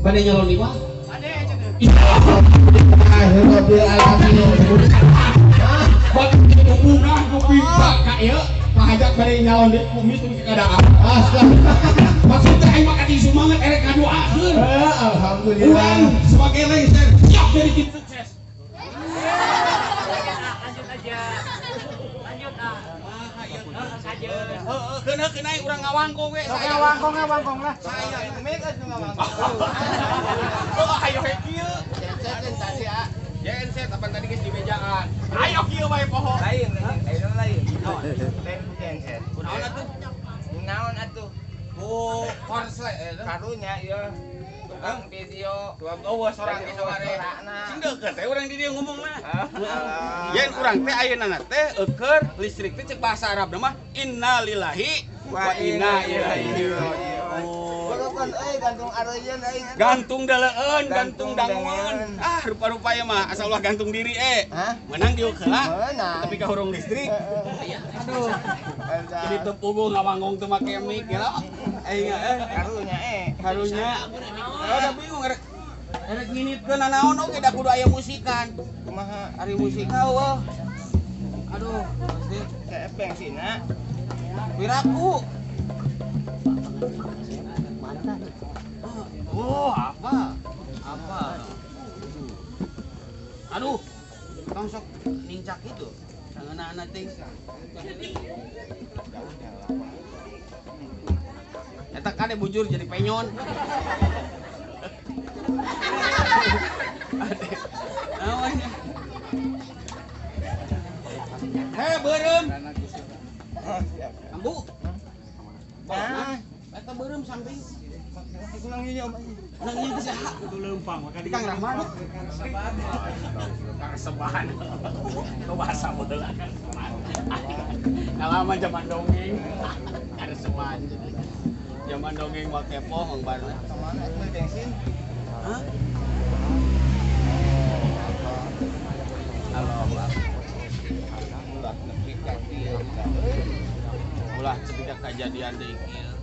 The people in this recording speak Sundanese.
Bade nyalon di mah? Bade cenah. Alhamdulillah alamin. Bak hubungan ku Pak ka ieu Pak Hajat bade nyalon di kumis teu kadaan. Maksudnya aing mah kati semangat erek ngadoakeun. Alhamdulillah. Urang sebagai lengser siap jadi tim sukses. Lanjut aja. Lanjut ah. Heeh, keuneuh keuneuh urang ngawangkong we. Oke, wangkong lah, wangkong lah. Saya mic atuh ngawangkong. Oh, ayo he kieu. Genset tadi ah. Genset apa tadi geus di mejaan. Ayo kieu wae poho. Lain, lain lain. Lain ku genset. Kunaon atuh? Kunaon atuh? Ku korsle Karunya ieu. Tukang video. Oh, sorang ge sore. Sing deukeut teh urang di dieu ngomongna. Yen urang teh ayeuna teh eukeun listrik teh cek bahasa Arab mah innalillahi wa inna ilaihi raji'un. Walaupun euy gantung areuyeun euy. Gantung daleun, gantung dangueun. Ah, rupa-rupa ya mah asal ulah gantung diri eh. Menang diuk heula. Tapi ka hurung listrik. Aduh. Jadi teu puguh ngawangong teu make mic ya. Aing Karunya eh. Karunya. Udah bingung erek erek nginitkeun nanaon oge da kudu aya musikan. Kumaha? Ari musik eueuh. Aduh, pasti Kayak bensinna. Piraku. Oh, apa? Apa? Aduh, tong sok nincak itu. Sangeunana ting. Eta kade bujur jadi penyon. Ade. Hei, beureum. Ambu. Ah, Eta beureum samping. kurang ieu om. Nang ieu saha? Itu leumpang maka di Kang Rahman. Kang Seban. Kau bahasa baheula Kang Seban. Ngalaman zaman dongeng. Kang Seban. Zaman dongeng mah kepo Mang Barna. Kemana aku beli bensin? Hah? Allahu Akbar. Ulah nepi ka dieu. Ulah nepi ka kajadian deui kieu.